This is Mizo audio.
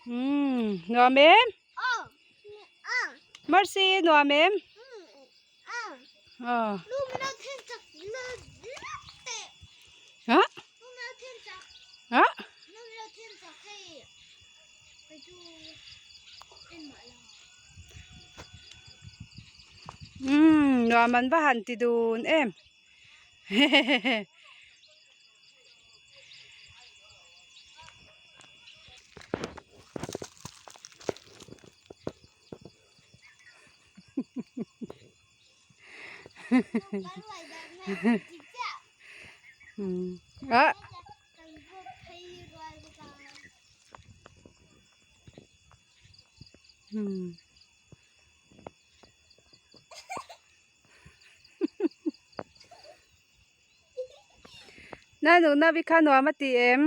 Umm nuam em? Mercy nuam em? Aw. Hah? Hah? Umm nuam an va han ti dun em hehehe. Ah. Na nu na vi kha nuam a ti em?